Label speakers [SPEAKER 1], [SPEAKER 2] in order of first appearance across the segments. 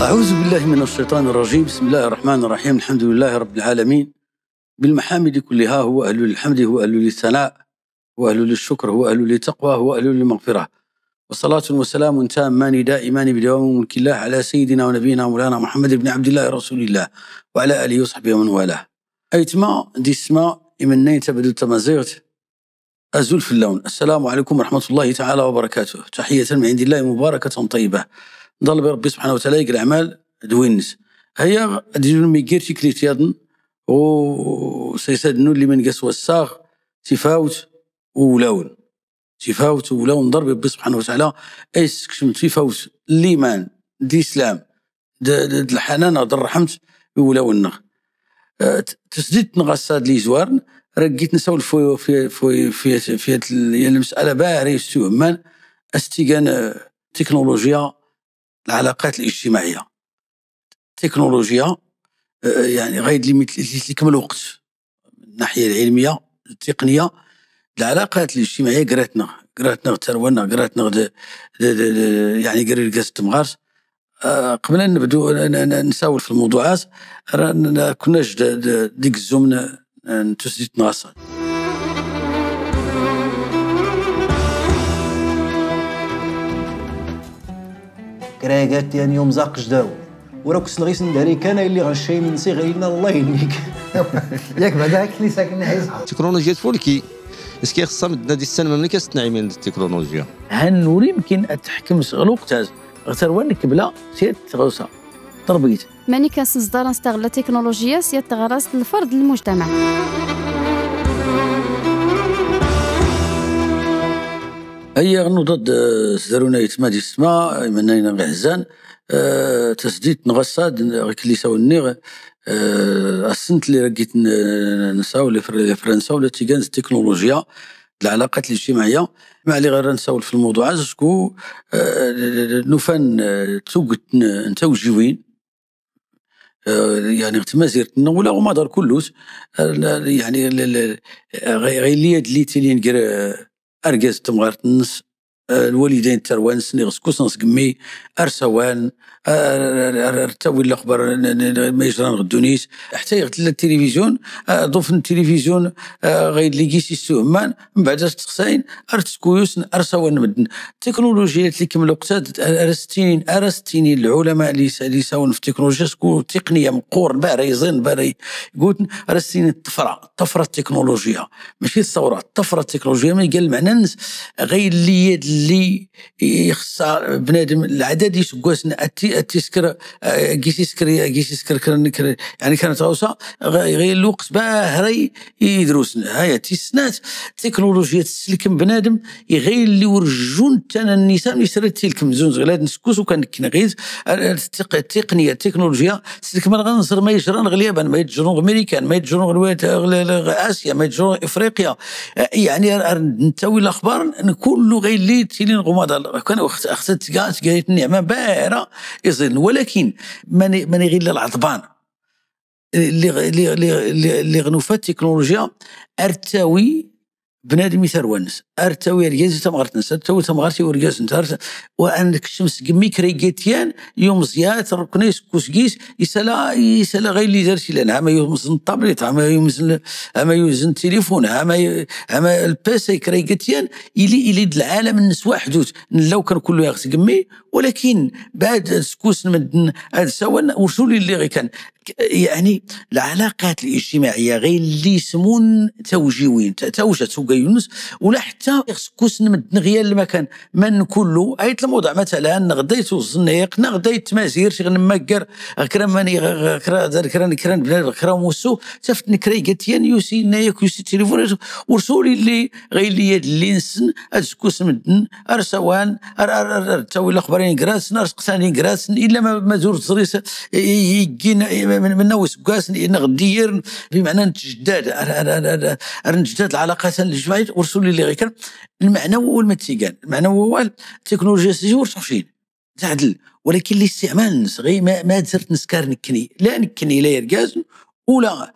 [SPEAKER 1] أعوذ بالله من الشيطان الرجيم. بسم الله الرحمن الرحيم. الحمد لله رب العالمين بالمحامد كلها، هو أهل للحمد، هو أهل للثناء، هو أهل للشكر، هو أهل للتقوى، هو أهل للمغفرة. وصلاة وسلام تامان دائمان بدوام ملك الله على سيدنا ونبينا مولانا محمد بن عبد الله رسول الله وعلى آله وصحبه ومن والاه. أيتما دي السما إمنين تبدو تمازيغت أزول في اللون. السلام عليكم ورحمة الله تعالى وبركاته. تحية من عند الله مباركة طيبة. نضل بربي سبحانه وتعالى يقرأ أعمال دوينس. هيا ديجو ميغير تيكليت يادن و سيساد اللي من قسوة الساغ تفاوت ولاون. تفاوت ولاون ضرب ربي سبحانه وتعالى ايس كشم تفاوت الايمان دي اسلام د الحنان د الرحمت ولاون. تسديد نغساد لي زوارن رقيت نساول في في في في في المسألة باهري استهمان استيغان تكنولوجيا العلاقات الاجتماعية. تكنولوجيا يعني غير اللي كمل الوقت من الناحية العلمية التقنية العلاقات الاجتماعية قراتنا ترونا قراتنا يعني قري الكاس تمغارس. قبل ان نبدو نساول في الموضوعات كنا ديك الزمن تسديد ناصر.
[SPEAKER 2] كراكات يعني يوم زاق جداو وراك سنغيس نداري كان اللي غشي من سي غير الله يهنيك.
[SPEAKER 3] ياك بعدا اللي ساكن عايز
[SPEAKER 4] التكنولوجيا تفولكي اسكي خصها مدنا ديال السنة المملكة ستنعي من التكنولوجيا.
[SPEAKER 1] هنوري يمكن تحكم الوقت غتروان كبلا سيد غوصه تربيت
[SPEAKER 5] ماني كنصدر نستغل التكنولوجيا سيد غرس الفرد المجتمع.
[SPEAKER 1] هي غنو ضد سدرونا يتما دي السما منينا غعزان تسديد نغصاد غيكليساو النيغ السنت اللي رقيت نساو اللي فرنسا ولا تيغانز التكنولوجيا العلاقات الاجتماعية مع اللي غير نساول في الموضوع شكو نوفان توقت نتوجيوين يعني تمازيرتنا ولا وما دار كلوس يعني غير اللي اللي تيلين اركاز تمغارت النص الوالدين تروان سني غسكوس نسقمي ارسوان ارتوي الاخبار ما يجران غدونيس حتى يغتل التلفزيون ضوف التلفزيون غير اللي كيسي السهمان من بعد تخساين ارتسكويوس ارسوان مدن التكنولوجيا اللي كمل وقتها ارستينين العلماء اللي ساون في التكنولوجيا سكو تقنية مقور باري زين باري قلت ارستينين الطفرة التكنولوجيا ماشي الثورة الطفرة التكنولوجيا ما قال معنى غير اللي اللي يخص بنادم العدد يسكوس التسكر كيسكر يعني كانت غوصه غير الوقت باهري يدرسنا هيا تيسنات تكنولوجيا تسلكم بنادم غير اللي ورجون تانا النساء اللي سرت تلكم زون غير نسكوس وكان كنغيز التقنية التكنولوجيا تسلكم غنصر ما يجران غليبا ما يتجرون امريكان ما يتجرون اسيا ما يتجرون افريقيا يعني نتاوي الاخبار كله غير اللي تيلين غمض كان اخذت كاع قالت النعمة باهره يزن ولكن ماني غير العطبان اللي اللي اللي اللي غنوفات التكنولوجيا ارتوي بنادم يثروانس ارتوي رياز تمغرتنس ارتوي تمغرتي ورياز نتارت وعندك الشمس كمي كريكيتيان يوم زيات ركنيس كوسكيس يسلا غير اللي دار لان عما يوزن الطابليت عما يوزن التليفون عما البيسي كريكيتيان الي العالم النسوة حدوث لو كان كله يغس كمي ولكن بعد سكوس من هذا سوا ورسولي اللي غير كان يعني العلاقات الاجتماعية غير اللي يسمون توجيوين توجه سوق يونس ولا حتى خصكوس نمد غيال المكان من كله ايت الموضوع مثلا نغديت الزنيق نغديت تمازير شي نمكر كرا ماني كرا كرا كرا كرا موسو تفت نكري قالت يوسي نايك يوسي التليفون ورسولي اللي غير اللي اللي نسن سكوس مدن ارسوان ار تاوي الاخبارين كراس نار سقسانين كراس الا ما زور تصريس يجينا من نوس كاس نغدير بمعنى نتجدد نتجدد العلاقات الاجتماعية ورسولي اللي غير كان المعنى هو المتيقان المعنى هو التكنولوجيا سيجور تحشين تعدل ولكن الاستعمال غير ما درت نسكار نكني لا نكني لا يركاز ولا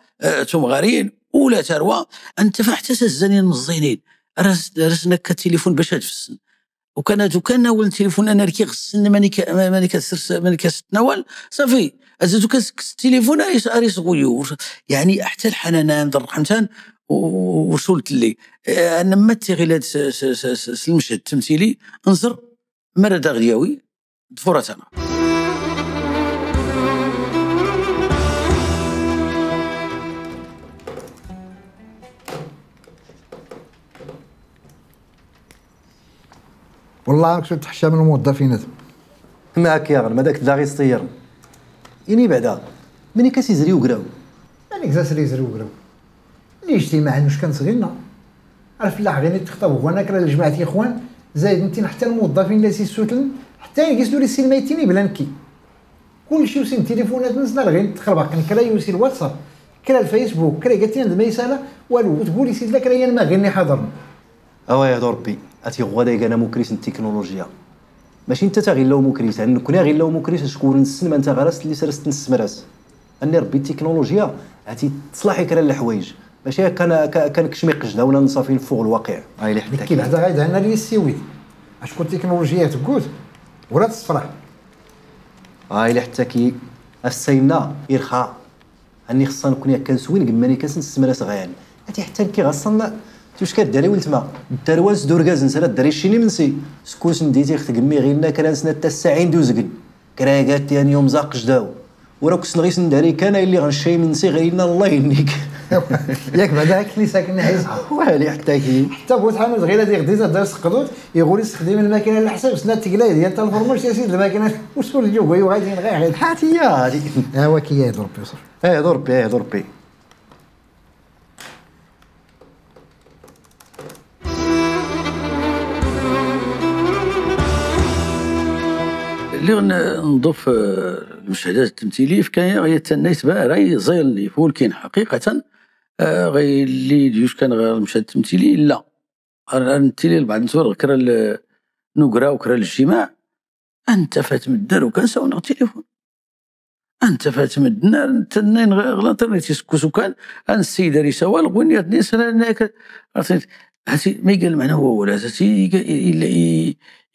[SPEAKER 1] تمغارين ولا تروى انت فحتى الزنين الزينين راسنا كتليفون باش تفسن وكان كان ناول التليفون انا كي خصني ماني ماني كسرس ماني كستناول صافي ازادو كس التليفون اريس غيو يعني حتى الحنان در رحمتان وصلت لي انا ما تيغيل هذا المشهد التمثيلي انظر مرة دغياوي دفورتنا.
[SPEAKER 3] والله راك تحشى من الموظفين
[SPEAKER 2] معاك يا غنم هذاك داغي يصير إني بعدا ملي كاسيزريو كراو
[SPEAKER 3] ماني كزاسري يزريو كراو الاجتماع واش كنصغينا الفلاح غير تخطب وانا كرا جماعة اخوان زايد انت حتى الموظفين لا سيسوتلن حتى يجلسوا لي السلميتين بلا نكي كلشي وسين تليفونات نزل غير تخربق كرا يوسي الواتساب كرا الفيسبوك كرا قالت لي عند ميساله والو تقولي سيد لا كرا ما غير حاضر.
[SPEAKER 2] اوا يا ربي اتي غدا انا مكريس التكنولوجيا ماشي انت تا غير لو مكريس عندك غير لو مكريس شكون نسن انت غرست اللي سرست نسمرس اني ربي التكنولوجيا عتي تصلحي كرا الحوايج ماشي كان كان كشميق جدا ولا نصافين فوق الواقع. هاي اللي حتى
[SPEAKER 3] كي بعدا غايد عندنا لي السويد اشكون التكنولوجيا تقول ولا تصفرح.
[SPEAKER 2] هاي اللي حتى كي السيمنا يرخى اني خصنا نكون كنسوين كماني كنسمرس غيان عتي حتى كي غصنا واش كداري ولتما الدروانس دوركاز نسرا الدري الشيني منسي سكوس نديتي خت قمي غيرنا كرا سنة تا الساعين دوزكن كراكات تيان يوم زاق جداو ورا كس نغيس نداري كان اللي غنشي منسي غيرنا الله يهنيك.
[SPEAKER 3] ياك بعدا هاك اللي ساكن حيصحى
[SPEAKER 2] وعلي حتى كي
[SPEAKER 3] حتى بغيت حامد غير هذه غديت دار سقدوت يغولي استخدم الماكينة على حساب سنة تقلاي ديال تا الفرماج يا سيد الماكينة وسول الجو غادي غير
[SPEAKER 2] حاتيه هادي
[SPEAKER 3] ها هو كي يا ربي وصافي.
[SPEAKER 2] ايه ربي ايه ربي.
[SPEAKER 1] اللي نضيف المشهدات التمثيلية كاين غير الناس راهي زير ولكن حقيقة غير اللي ديوش كان غير المشهد التمثيلي لا التمثيلي لبعض النسور كرا نقرا وكرا الاجتماع انت فات من الدار وكنساو التليفون انت فات من الدار تنين غير الانترنت يسكو كان ان السيدة ري سوال غنيت ناس ما قال معناه هو ولا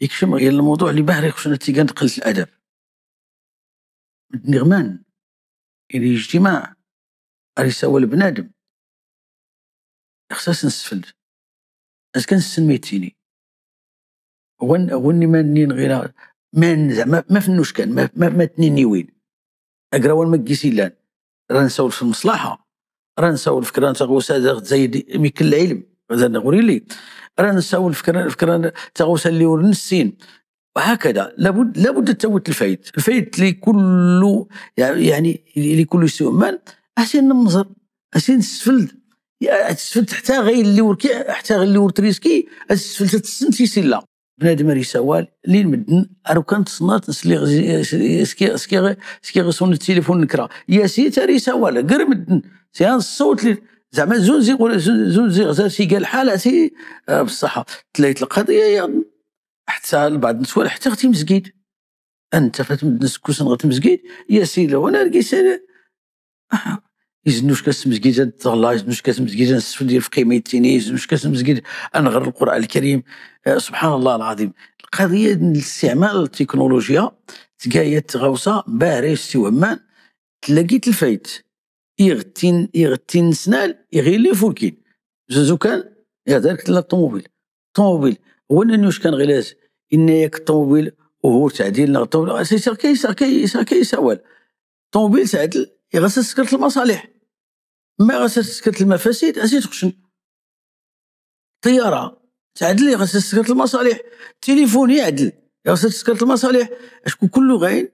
[SPEAKER 1] يكشم غير الموضوع اللي باهري خصنا تيكان قلة الادب النغمان الى اجتماع راه البنادم خصاص نسفل اش كنسميتيني وني ما نين غير ما زعما ما فنوش كان ما, ما, ما تنيني وين اقراوان ما كيسيلان راه نساول في المصلحة راه نساول في كران تغوسا زايد ميكل العلم هذا نقول لي راه نساول في كران تغوسا اللي ورنسين وهكذا لابد تفوت الفايت الفايت اللي كله يعني اللي كله استعمال احسن نمزر احسن نسفلد تسفلت حتى غير اللي وركي حتى غير اللي ورتريسكي تسفلت تسنتي سلا بنادم راه سوال اللي نمدن راه كان تصنات نسلي سكي سكي سكي غصون التليفون نكرا يا سي تاري سوال غير مدن سي الصوت اللي زعما زونزي زونزي غزال سي قال حاله سي بصحة تلايت القضية حتى بعض النسوال حتى غتي مسكيد انت فات نسكوس غتي مسكيد يا سي لو انا لقيت يزنوش كاس مسكيد تغلا يزنوش كاس مسكيد نسفل ديال في قيمة التيني يزنوش كاس مسكيد انغر القران الكريم. سبحان الله العظيم. القضية الاستعمال التكنولوجيا تقايا تغوصه باريس سي وهمان تلاقيت الفايت يغتين سنال يغيلي فولكين زوزو كان يا الطوموبيل الطوموبيل هو انه كان غلاز ان ياك الطوموبيل وهو تعديل الطوموبيل كي كي سوال الطوموبيل تعدل يغسل سكرت المصالح ما غسل سكرت المفاسد اسي تخشن طيارة تعدل يغسل سكرت المصالح التليفون يعدل يغسل سكرت المصالح اشكو كله غاين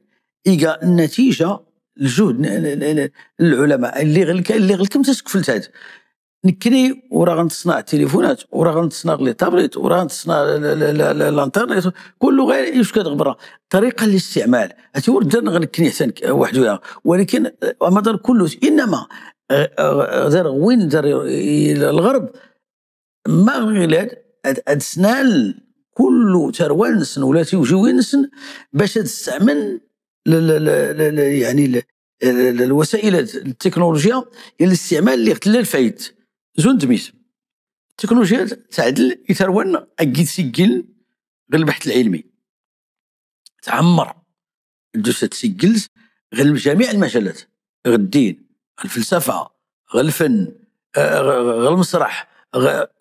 [SPEAKER 1] إيكا النتيجة الجهد العلماء اللي غلكم تسكفلت هاد نكري وراه غنتصنع التليفونات وراه غنتصنع les tablettes وراه غنتصنع الانترنت كله غير اش كتغبر طريقه الاستعمال هاتي ورد غنكني حسن وحده ولكن مدار كله انما دار وين دار الغرب ما غير هاد سنال كله تروانسن ولا تيوجيوينسن باش تستعمل يعني الوسائل التكنولوجيا ديال الاستعمال اللي غتلا الفايت زون دميس التكنولوجيا تعدل يتروان اكيد سجل غير البحث العلمي تعمر الدوسة تسجلت غير جميع المجالات، غير الدين، الفلسفة، غير الفن، غير المسرح،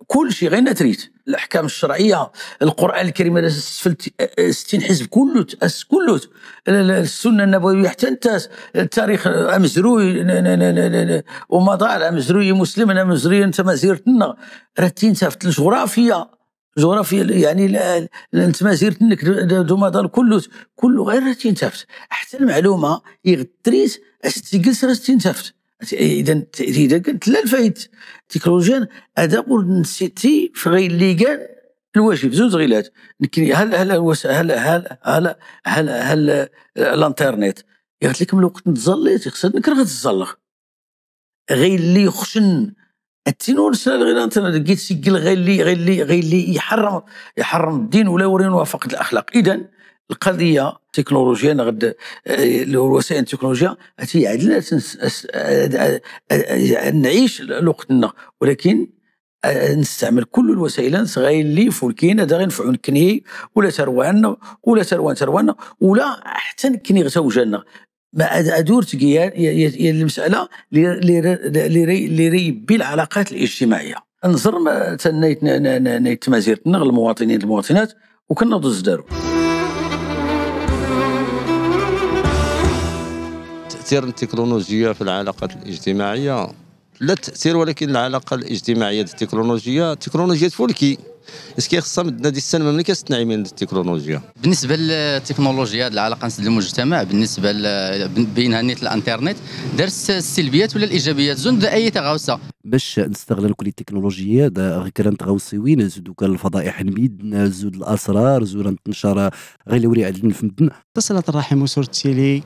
[SPEAKER 1] كل شيء، غير نتريت الاحكام الشرعية، القران الكريم 60 حزب كله تاس كله، السنة النبوية حتى انت، التاريخ امزروي ومضى امزروي مسلم امزروي انت مازيرتنا راه تنسى الجغرافيا، جغرافيا يعني انت مازيرتنك دوما كله كله غير تنتفت حتى المعلومة يغتريس اش تجلس راه تنتفت. اذا كانت لا الفايت التكنولوجيا هذا نسيتي في غير اللي قال الواجب زوج غيلات. هل هل هل هل هل هل هل الانترنت قالت لكم الوقت نتزليت خصك نكره تزلق غير اللي يخشن التنور غير الانترنت كي تسجل غير اللي غير اللي غير اللي يحرم الدين ولا يوري وافقة الاخلاق. اذا القضية التكنولوجيا غد الوسائل التكنولوجيا عندنا نعيش لوقتنا، ولكن نستعمل كل الوسائل غير اللي فولكين هذا غير نفعو نكني ولا تروان ولا تروان تروان ولا حتى نكني غتوجنا ما ادور تقيا المسالة اللي ريبي العلاقات الاجتماعية. نظر تنيت نيت مازيرتنا المواطنين المواطنات وكنا ضد دارو.
[SPEAKER 4] تأثير التكنولوجيا في العلاقات الاجتماعية لا تأثير، ولكن العلاقة الاجتماعية التكنولوجيا التكنولوجيا تفولكي اسكي خصها مدنا ديال السنة المملكة ستنعي من التكنولوجيا.
[SPEAKER 6] بالنسبة للتكنولوجيا العلاقة نسد المجتمع بالنسبة بينها نيت الانترنت دارت السلبيات ولا الايجابيات زون اي تغاوسه
[SPEAKER 7] باش نستغل كل التكنولوجيا غير كران تغاوسيوين زودو كان الفضائح نميد زود الاسرار زود تنشر غير اللي وري عندنا في مدن
[SPEAKER 8] تصلت الرحم وصورة التيلي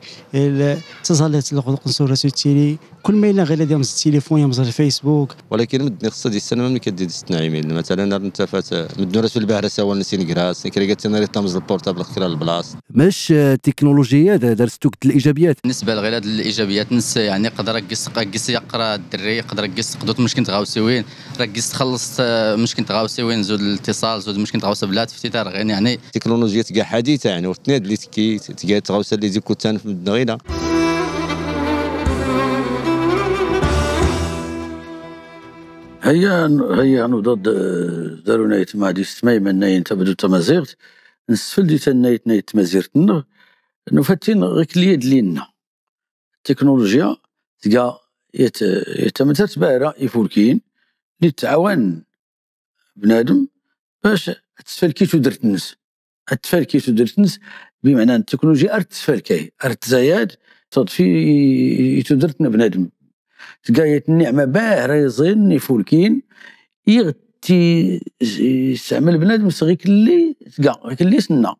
[SPEAKER 8] تزالت الغلق صورة التيلي كل ما الا غير ديال التليفون يمزر الفيسبوك.
[SPEAKER 4] ولكن مدني خصها ديال السنة المملكة ديال ستنعيمين مثلا انت فات مدن راه البحر سوا نسين كراس كري كتنري تمز ال portable كرا البلاص
[SPEAKER 7] ماش التكنولوجيا دارت توك الايجابيات.
[SPEAKER 6] بالنسبة لغير هاد الايجابيات نس يعني قدر كيس يقرا الدري يقدر كيس قدوت مشكل تغاوسيوين راه كيس تخلص مشكل تغاوسيوين زود الاتصال زود مشكل تغاوس بلا تفتيتار غير يعني
[SPEAKER 4] التكنولوجيا كاع حديثه يعني وتناد اللي تكي تكا تغاوس اللي ديكو تان في مدن غينا.
[SPEAKER 1] هيا نضد دارو نايت ما دي ستماي من ناين تبدو تمازيغت نسفل دي تنايت نايت تمازيغت نفتين غير اليد لينا التكنولوجيا تلقى يتمثل باهرة يفولكين اللي تعاون بنادم باش تسفلكي ودرت النس تفالكي ودرت النس بمعنى التكنولوجيا ارت تفالكي ارت زياد تضفي يتدرتنا بنادم تلقى النعمة باهره يزين يفولكين يغتي يستعمل بنادم غير اللي تلقى غير اللي سنة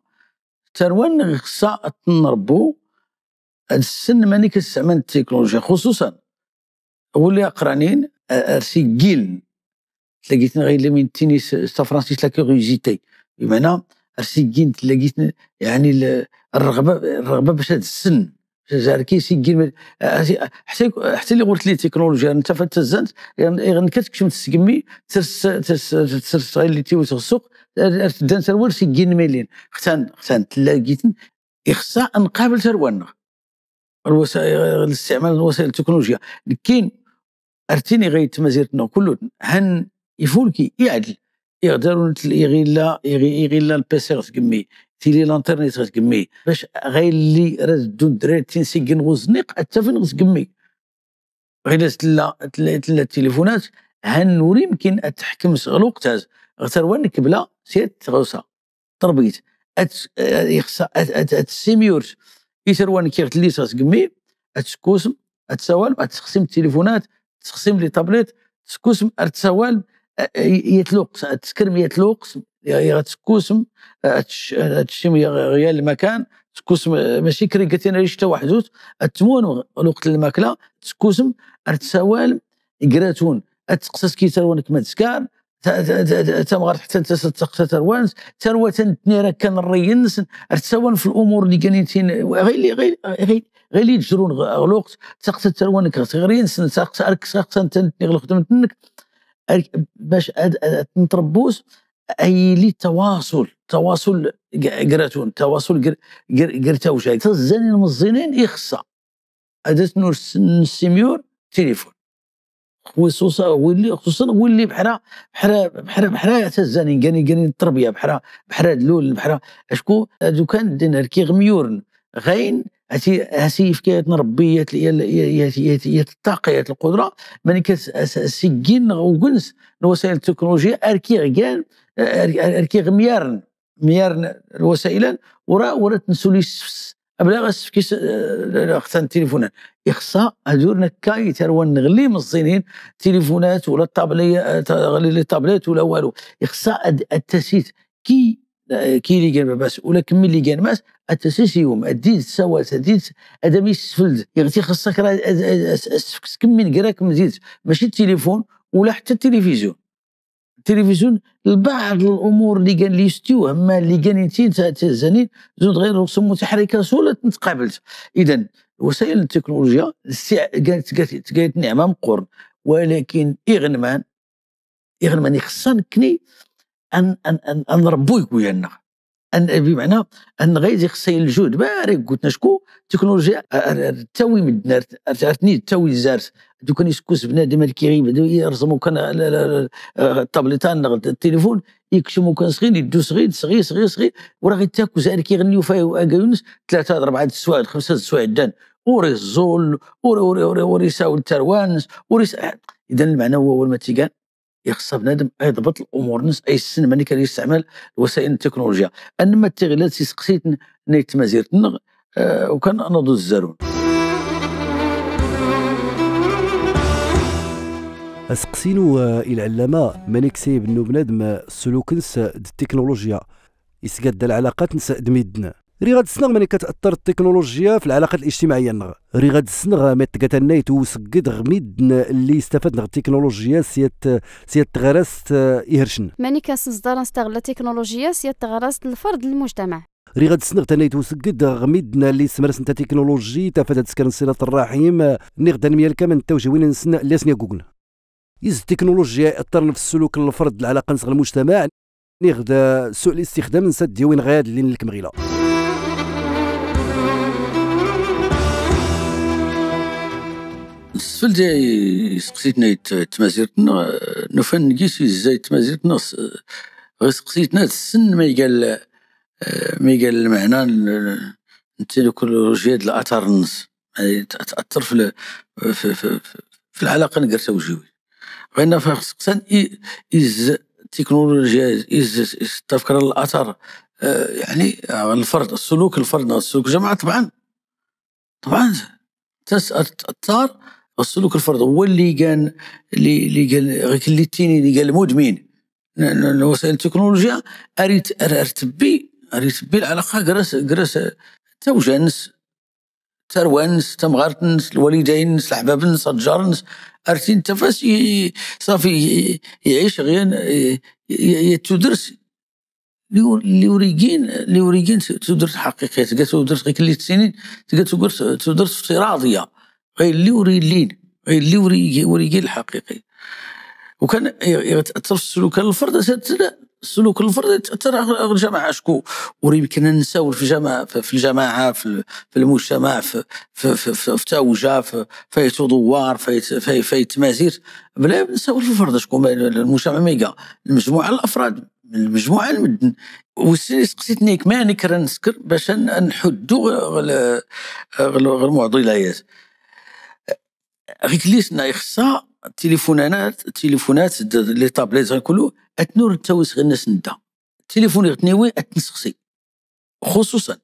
[SPEAKER 1] تروان خصها تنربو هاد السن ماني كتستعمل التكنولوجيا خصوصا واللي اقرانين ارسيكيل تلاقيت غير اللي من تينيس ستا فرانسيس la curiosité بمعنى ارسيكين تلاقيت يعني الرغبة باش هاد السن كي حتى اللي قلت لي التكنولوجيا انت فتزنت يعني كتكشم تسكمي ترس ترس غير اللي تيوسخ السوق تدان تروال سيكين ميلين ختان تلاقيت خصها نقابل تروالنا الوسائل الاستعمال الوسائل التكنولوجيا كاين ارتيني غير تمازيرتنا كله هن يفولكي يعدل يقدروا يغيلا يغيلا ال PC غتكمي تيلي الانترنت غتكمي باش غير اللي راه دون الدراري تنسيكن غزنيق حتى فين غتكمي غير تلا تلا التليفونات هنوري يمكن تحكم الوقت غتروان كبلا سير تغوصه تربيت خصها تسيميورت يتروان كي غتلي غتكمي تسكوسم تسوال تخسم التليفونات تخسم les tablettes تسكوسم تسوال يتلوق تسكرم يتلوق غتسكوسم هادشي غير المكان تسكوسم ماشي كريكاتين ريش حتى واحد تمون الوقت الماكلة تسكوسم تسوال كراتون تقصص كي تروان كما تسكار تمغر حتى تقصى تروان تروى تنتني راه كان الرينس تسوان في الامور اللي كاينين غير اللي غير غير اللي يتجرون الوقت تقصى تروان كغيرينس تقصى تنتني غير خدمتك باش نتربوس اي لي تواصل كراتون تواصل كرتاوجا تزانين مزينين يخصها هذا نور السيميور تليفون خصوصا واللي خصوصا واللي بحرا بحرا بحرا بحرا تزانين كاني التربية بحرا بحرا دلول بحرا اشكو هادو كان دينا كيغميورن غين هسي فكاية نربية يا الطاقة القدرة ماني كسجين وكنس الوسائل التكنولوجيا اركي غيان اركي غميارن ميارن الوسائل ورا تنسولي بلا غسفكيس خصها التليفونات يخصها هادورنا كاي تروان نغلي من الصينيين تليفونات ولا الطابليه غلي les tablettes ولا والو يخصها التسيت كي اللي كان باس ولا كمل اللي كان ماس التسيس يوم اديت السوات اديت ادم يسفلد يغتي خصك راه كمل كراك مزيد ماشي التليفون ولا حتى التلفزيون. التلفزيون لبعض الامور اللي كان لي ستيو هما اللي كان ينتين تزانين زود غير رسوم متحركة سهولة تقابلت. اذا وسائل التكنولوجيا قالت نعمه مقرن ولكن اغنمان خصنا نكني ان ان ان, أن نربو ويانا ان بمعنى ان غير خصها الجهد بارك قلت شكون التكنولوجيا تاوي مدنا عرفتني تاوي زارت دو كان يسكوس بنادم كيغيب يرسمو كان الطابليتان التليفون يكشمو كان صغير يدو صغير صغير صغير صغير وراه غير تاكو زار كيغنيو فيه اكايونس 3 4 السوايع 5 السوايع دان وري الزول وري وري وري وري ساول التروانس وري. اذا المعنى هو ما تيقان يخص بنادم يضبط الامور نس اي السن ملي كان يستعمل وسائل التكنولوجيا. انما التغييرات سقسيت نيت مازيرت وكان نوض الزارون.
[SPEAKER 7] اسقسينو العلامة مانيك سيب انه بنادم السلوك نس التكنولوجيا يسقد العلاقات نس دميدنا ري غاد السنغ ماني كتاثر التكنولوجيا في العلاقات الاجتماعية نغ ري غاد السنغ ما تقاتنيت وسقد غميد اللي استفاد نغ التكنولوجيا سيات تغرست يهرشن
[SPEAKER 5] ماني كنصدر نستغل التكنولوجيا سيات تغرست الفرد المجتمع
[SPEAKER 7] ري غاد السنغ تنيت وسقد غميدنا اللي سمرس نتا تكنولوجي تفادت سكن صله الرحيم نغدا ميالك من توجه وين نسن لاسنيا جوجل يز التكنولوجيا اثر في السلوك الفرد العلاقة نسغ المجتمع نغدا سوء الاستخدام نسد ديوين غاد اللي الكمغيله.
[SPEAKER 1] السفل ديال سقسيتنا تمازيرتنا نفن نكيس ازاي تمازيرتنا غير سقسيتنا السن ما يقال المعنى التكنولوجيا ديال الاثار النص يعني تاثر في في في, في العلاقة نكرتا وجوي غير خصنا از التكنولوجيا از تفكر الاثار يعني الفرد السلوك الفرد السلوك الجماعة طبعا طبعا تاثر السلوك الفرد هو اللي كان اللي قال غير اللي تيني اللي قال مدمن وسائل التكنولوجيا ارتبي العلاقة كراس توجانس تروانس تمغارتنس الوالدين الحبابنس الجارنس ارتين تفاس صافي يعيش غير تدرس اللي وريقين تدرس حقيقية تدرس غير اللي سنين تدرس افتراضية غير اللي وريلين غير اللي وريقين الحقيقي. وكان يتاثر في السلوك الفرد السلوك الفردي يتاثر على الجماعة شكو وريمكن نساو في الجماعة في الجماعة في المجتمع في في في, في, في تاوجه في في دوار في في في تمازير بلا نساو في الفرد شكون المجتمع ميغا المجموعة الافراد المجموعة المدن. والسي سقسيتني ما نكر نسكر باش نحدوا غير المعضلات غير كليسنا يخصها التليفونات les tablettes كله اتنور التوس غير الناس ندا التليفون يغتنيوي اتنسقسي خصوصا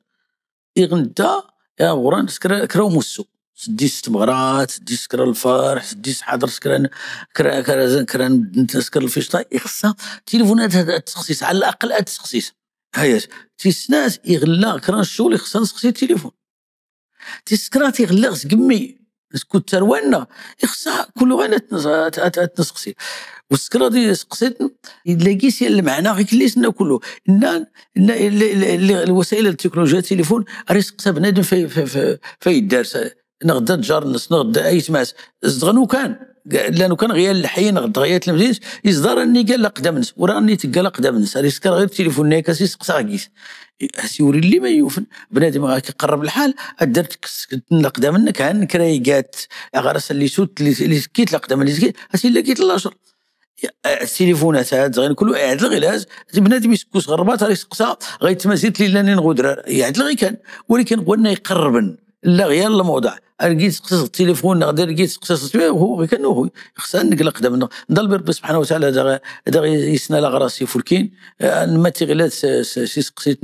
[SPEAKER 1] يغندا يا غران كراو موسو سدي ست مغرات سدي سكر الفرح سدي حاضر سكران كرا كرا كرا سكر الفيشطه يخصها التليفونات هذا التسقسيس على الاقل التسقسيس هيا تيسناس يغلا كران الشغل خصها نسقسي التليفون تيسكرات يغلا سكمي سكوت تروانا يخصها كل غير تنسقسي والسكرة دي سقسيت لاقيس المعنى غير كليسنا كله ان الوسائل التكنولوجيا التليفون راه يسقسى بنادم في في في, في الدار نغدا تجار نغدا اي تماس زدغنو كان لانه كان غير الحين غيات المدينة يصدر اني قال لا قدام نس وراني تقال قدام نس راه يسكر غير التليفون ناكا سقسا كيس سيوري اللي ما يوفن بنادم كيقرب الحال درت قدام منك عن كرايكات غرس اللي سوت اللي كيت لا اللي كيت هسي لا كيت الاشر التليفونات هاد غير كله يعدل غير الهاز بنادم يسكوس غربات راه يسقسا غيتمازيت لي لاني نغدر يعدل غير كان ولكن قلنا يقربن لا غير الموضوع لقيت سقسيت التليفون غادي لقيت سقسيت هو غير كان هو خصنا نقلق قدام نضل بربي سبحانه وتعالى هذا يسنى لا غراسي فولكين ما تيغلات سي سقسيت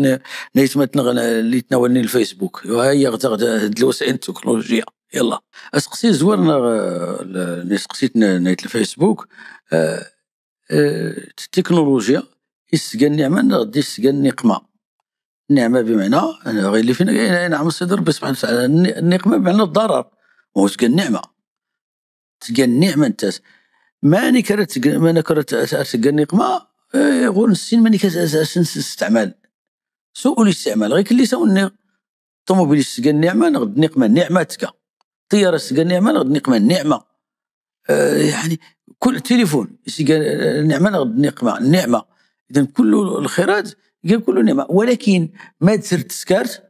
[SPEAKER 1] نيتمتنا اللي تناولني الفيسبوك وهي غدا الوسائل التكنولوجية يلا اسقسي زوار اللي سقسيت نيت الفيسبوك التكنولوجيا يسقى النعمة غادي يسقى النقمة النعمة بمعنى غير اللي فينا نعم سيدي ربي سبحانه وتعالى النقمة بمعنى الضرر وهو تلقى النعمة تلقى النعمة انت ماني كرت ماني كرت تلقى النقمة غير السين ماني كاستعمال سوء الاستعمال غير كلي ساوني الطوموبيل تلقى النعمة نغد النقمة النعمة تلقى الطيارة تلقى النعمة نغد النقمة النعمة يعني كل تليفون تلقى النعمة نغد النقمة النعمة اذا كل الخيرات قال كل نعمه ولكن ما تسرت سكارت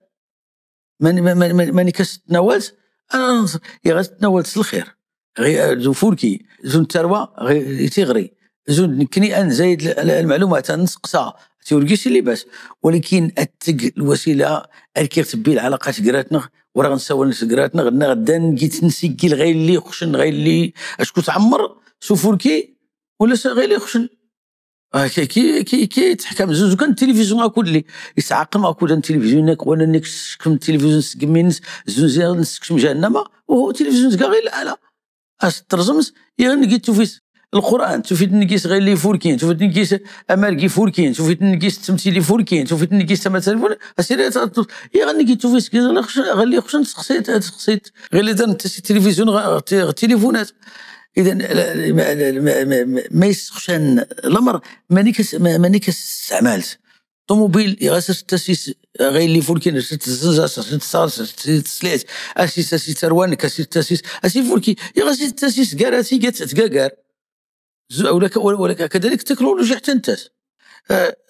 [SPEAKER 1] ماني كتناولت انا يا تناولت الخير غير زون فوركي زون الثروة غير تيغري زون نكني ان زايد المعلومات نسقسا تيوركيش اللي باس ولكن التق الوسيلة كيرتبي العلاقات كراتنا وراه غنساول كراتنا غدا غدا نجي نسجل غير اللي خشن غير اللي اشكو تعمر سوفوركي ولا غير اللي خشن كي كي كي تحكم زوج كان التلفزيون اكل يتعقم اكل التلفزيون وانا نكشكم التلفزيون سكمينس زوج نسكشم جهنم وهو التلفزيون كاع غير الآلة اش ترزمس يا نجي تشوفي القران تشوفي نكيس غير اللي فوركين تشوفي نكيس اماركي فوركين تشوفي نكيس التمثيلي فوركين تشوفي نكيس تما اسير يا غنكي تشوفي غير اللي خشن سقسيت سقسيت غير اللي التلفزيون التليفونات اذا ما يسخشن الامر ماني كاستعملت طوموبيل غاسر تاسيس غير اللي فولكين تسليت اسيس اسيس تروان كاسيس تاسيس اسي فولكي غاسي تاسيس كار اسي كار ولا كذلك التكنولوجيا حتى انت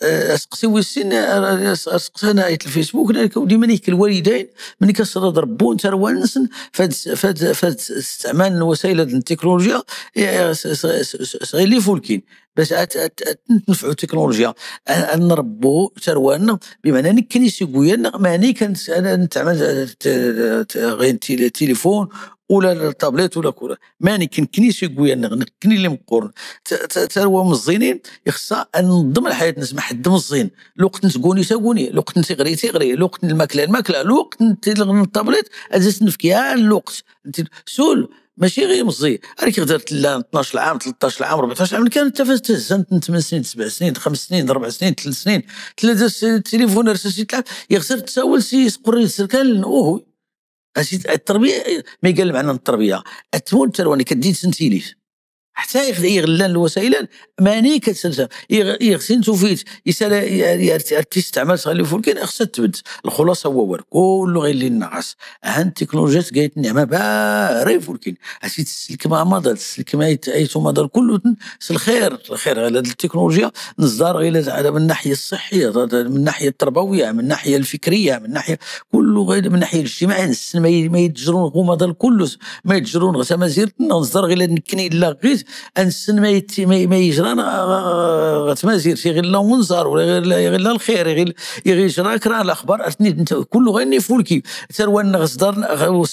[SPEAKER 1] اسقسي ويسين اسقسي انا الفيسبوك ديما نيك الوالدين ملي كنصدر ربون تروان فهاد فهاد فهاد استعمال الوسائل التكنولوجيا غير اللي فولكين باش تنفعوا التكنولوجيا نربو تروان بمعنى نكني سيكويا ماني كنتعمل غير التليفون ولا التابليت ولا كره ماني كنكني سيكويا نكني اللي مقورن تروى مزينين خصها ننظم الحياة نسمح حد مزين الوقت نسكوني ساكوني الوقت نتيغري تيغري الوقت الماكلة الماكلة الوقت التابليت ازيد نفكيها الوقت سول ماشي غير مزي راك درت لا 12 عام 13 عام 14 عام كانت تفاز 8 سنين 7 سنين 5 سنين 4 سنين 3 سنين ثلاثة التليفون رسالة تلعب يخسر تساول سي قري السركال اوه التربية ما قال معنا التربية التمون ترواني كدير سنتيليس حتى يغلان الوسائل ماني كتسلسل يغسل توفيت يسال تستعمل صغير فولكين خصها تبد الخلاصة هو كله غير اللي نعس هان التكنولوجيا قالت النعمة باري فولكين هسي تسلك ما مضى تسلك ما ايتو مضى كله الخير الخير على التكنولوجيا نصدر غير من الناحية الصحية من الناحية التربوية من الناحية الفكرية من الناحية كله غير من الناحية الاجتماعية ما يتجرون هما كله ما يتجرون غير مازير نصدر غير نكني لا غير انسن ما يجرى غتمازير شي غير لا منظر ولا غير لا الخير غير يجرى كرا الاخبار كله غير فولكي تروان غصدر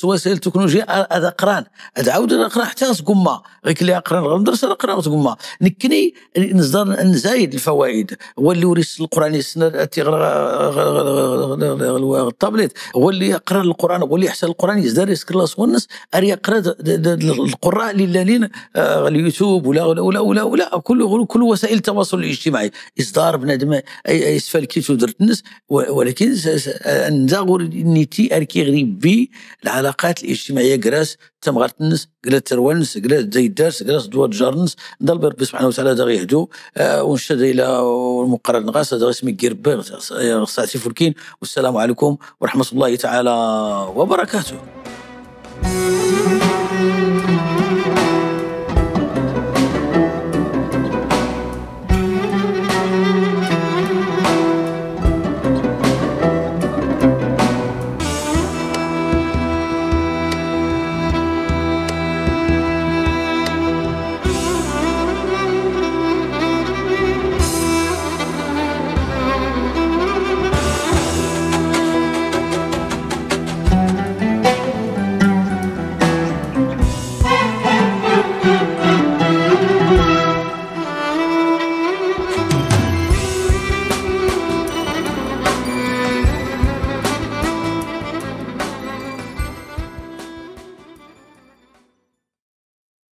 [SPEAKER 1] وسائل التكنولوجيا هذا قران هذا عاود قران حتى تقوم غير كلي قران غندرس قران تقوم نكني نصدر نزايد الفوائد هو اللي ورث القران يسنى التابليت هو اللي يقرا القران هو اللي يحسن القران يزداد يسكر ونص يقرا القراء اللي اليوتيوب ولا ولا ولا ولا كل وسائل التواصل الاجتماعي اصدار بنادم يسفل كيتو درت الناس ولكن نزاغور نيتي اركي غريبي العلاقات الاجتماعية كراس تمغرت الناس قلات تروانس قلات زيد دارس قلات دوات جارنس نضل ربي سبحانه وتعالى داغ يهدو ونشد الى المقرر نغاس هذا اسمي كيربي ساعتي فولكين والسلام عليكم ورحمة الله تعالى وبركاته.